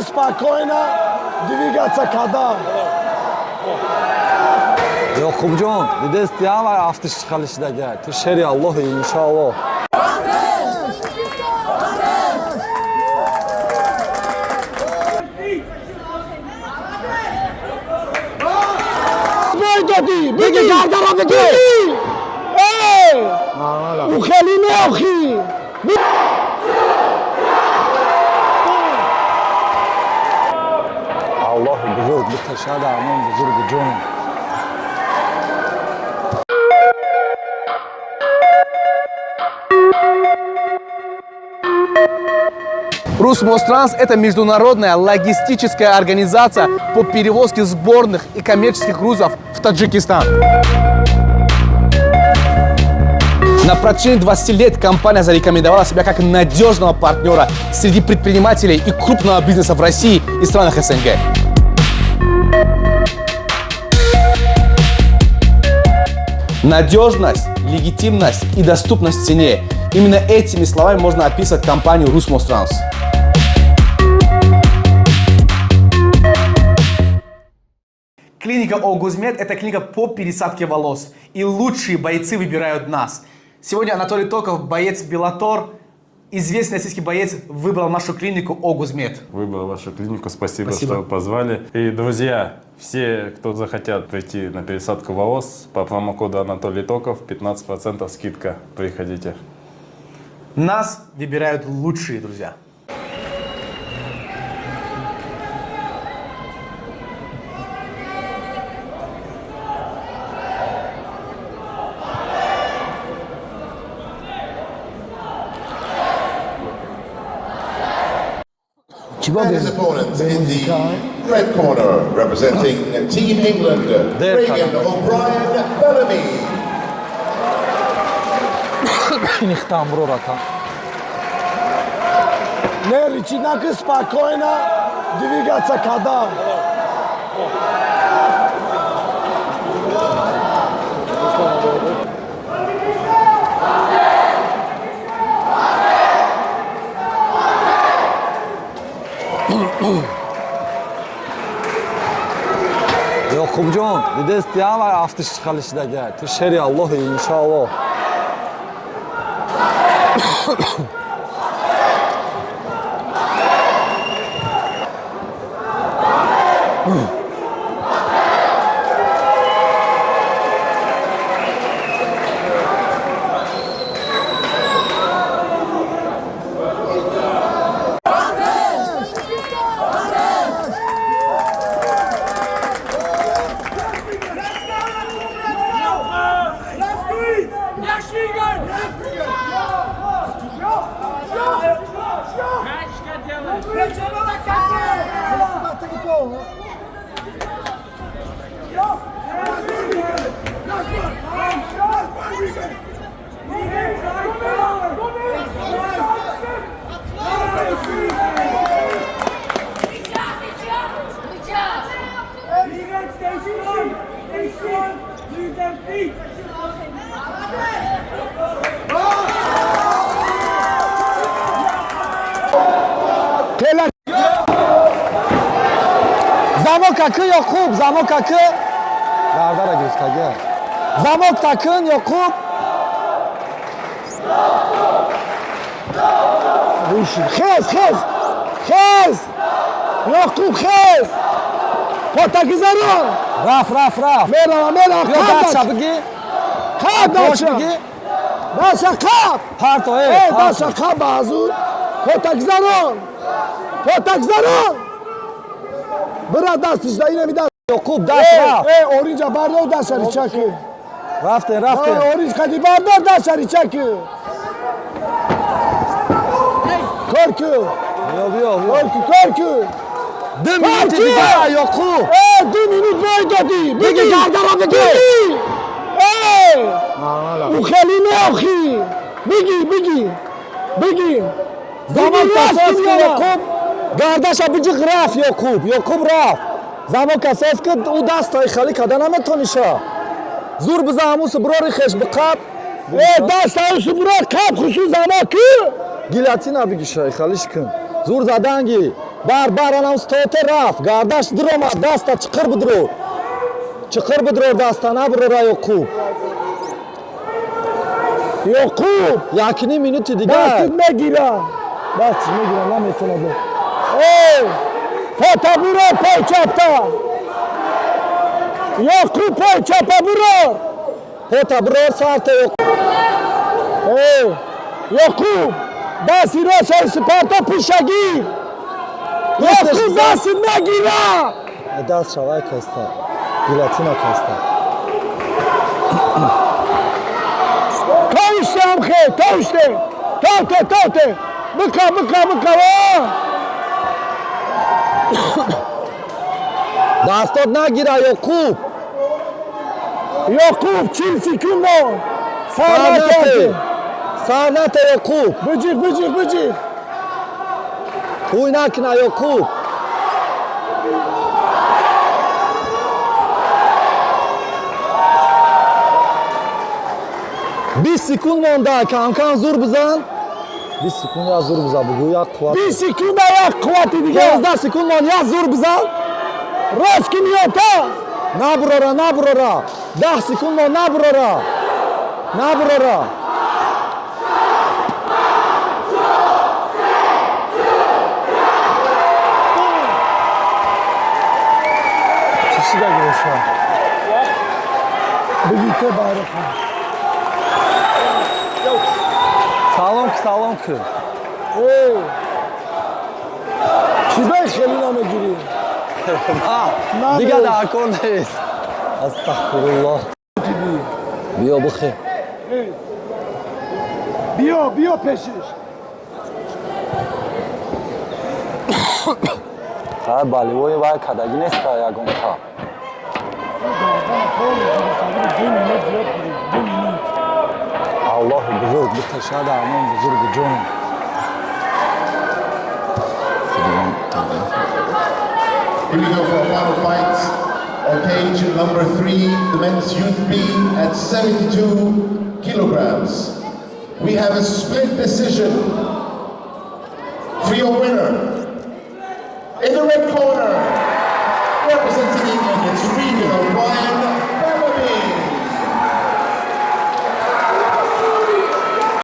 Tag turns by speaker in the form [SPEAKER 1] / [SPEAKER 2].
[SPEAKER 1] Спокойно двигаться када.
[SPEAKER 2] Ёқубҷон, дидести ҳамаи афтиш чиқалишидага. Ту шери Аллоҳи, иншоаллоҳ.
[SPEAKER 1] Бой додӣ, биги, гардара биги. Эй! У хели не охи.
[SPEAKER 2] Аллоҳи бузург биташада амон бузурги ҷонам.
[SPEAKER 3] Русмостранс – это международная логистическая организация по перевозке сборных и коммерческих грузов в Таджикистан. На протяжении 20 лет компания зарекомендовала себя как надежного партнера среди предпринимателей и крупного бизнеса в России и странах СНГ. Надежность, легитимность и доступность в цене. Именно этими словами можно описать компанию Русмостранс. Клиника Огузмед – это клиника по пересадке волос. И лучшие бойцы выбирают нас. Сегодня Анатолий Токов, боец Bellator, известный российский боец, выбрал нашу клинику Огузмед.
[SPEAKER 4] Выбрал вашу клинику. Спасибо,
[SPEAKER 3] Спасибо.
[SPEAKER 4] Что позвали. И, друзья, все, кто захотят прийти на пересадку волос, по промокоду Анатолий Токов 15% скидка. Приходите.
[SPEAKER 3] Нас выбирают лучшие друзья.
[SPEAKER 5] And his opponents in the red corner, representing Team England, Regan O'Brien Bellamy.
[SPEAKER 2] Инихтам бро рака.
[SPEAKER 1] Не ричинаки, спокойно двигаться када.
[SPEAKER 2] Ёқубҷон, дидести ҳамаи афтиш чиқалишидага. Ту шери Аллоҳи, иншоаллоҳ.
[SPEAKER 6] Stay strong! Stay strong! Move them feet!
[SPEAKER 1] Тела.
[SPEAKER 2] Замок акы, Ёқуб, замок акы. Гардара гирифтага. Замок такын, Ёқуб.
[SPEAKER 1] Хез, хез! Хез! Ёқуб, хез! Потагизарон!
[SPEAKER 2] Раф, раф, раф.
[SPEAKER 1] Мерава, мерава,
[SPEAKER 2] Биё даста биги.
[SPEAKER 1] Қаб
[SPEAKER 2] Бош
[SPEAKER 1] даша!
[SPEAKER 2] биги.
[SPEAKER 1] Даша қаб!
[SPEAKER 2] Парто,
[SPEAKER 1] э,
[SPEAKER 2] э.
[SPEAKER 1] Даша қаб баъзу! Потагизарон! Потагизарон! Бира дастиш да инами даст.
[SPEAKER 2] Ёқуб, даст раф.
[SPEAKER 1] Э, оринҷа бардор даша ричаки.
[SPEAKER 2] Рафте, рафте.
[SPEAKER 1] Оринҷ қади бардор даша ричаки. Кор ку!
[SPEAKER 2] Биё, биё.
[SPEAKER 1] Кор ку, кор ку!
[SPEAKER 2] 2 минути дигар, Ёқуб.
[SPEAKER 1] Э, 2 минут бой додӣ! Биги, гардара биги! Э! У хели не охи! Биги, биги! Биги!
[SPEAKER 2] Замок касос ки,
[SPEAKER 1] Биги.
[SPEAKER 2] Ёқуб. Гардаша биҷиқ, рафт Ёқуб. Ёқуб рафт. Замок касос ки, ӯ дастаи хали када наметониша. Зур биза ҳамусу бирори хеш биқаб.
[SPEAKER 1] Э, даст ҳамусу бирор қаб, хусу замок ку!
[SPEAKER 2] Гильотина бигиша, халиш кун. Зур заданги. Бар, бар, анам стоте рафт. Гардаш диромад, даста чиқир бидро. Чиқир бидро даста, наброра Ёқуб.
[SPEAKER 1] Ёқуб.
[SPEAKER 2] Якним минути дигар.
[SPEAKER 1] Дастит мегира. Дастиш мегира, наметона бо. Эй! Пота буро, пой чапта. Ёқуб, пой чапа буро.
[SPEAKER 2] Пота брор сарта Ёқуб.
[SPEAKER 1] Эй! Ёқуб! Дасти росаи сипарто пишагир. Ёқуб, дастит мегира.
[SPEAKER 2] Даст шавай каста. Гилатина каста.
[SPEAKER 1] Тавиште амхе, тавиште. Тавте, тавте. Бика, бика, бика. О!
[SPEAKER 2] Дастот нагира Ёқуб.
[SPEAKER 1] Ёқуб, 40 секунд мо.
[SPEAKER 2] Сарнате.
[SPEAKER 1] Сарнате.
[SPEAKER 2] Сарнате Ёқуб.
[SPEAKER 1] Биҷиқ, биҷиқ, биҷиқ.
[SPEAKER 2] Ҳуй накна Ёқуб. 20 секунд монда, камкам зур бизан. 20 секунд як зур бизан, бугӯ як қувват.
[SPEAKER 1] 20 секунда як қуввати дигар.
[SPEAKER 2] 15 секунд монд, як зур бизан.
[SPEAKER 1] Рост ки миёта.
[SPEAKER 2] Набурора, набурора. 10 секунд монд, набурора. Набурора.
[SPEAKER 1] Чӣ шида гирифта? Бигӣ те байроқ.
[SPEAKER 2] Салом ки, салом ки.
[SPEAKER 1] Эй! Чӣ бай хеле намегирӣ?
[SPEAKER 2] Дига дар кор нест. Астағфируллоҳ. Биё бихе.
[SPEAKER 1] Биё, биё пешиш.
[SPEAKER 2] Ха баливои вай кадагӣ неста ягонта. Аллоҳи бузург биташад амон бузурги ҷонам.
[SPEAKER 5] Here we go for our final fight on cage number 3, the men's youth B at 72 kilograms. We have a split decision for your winner. In the red corner,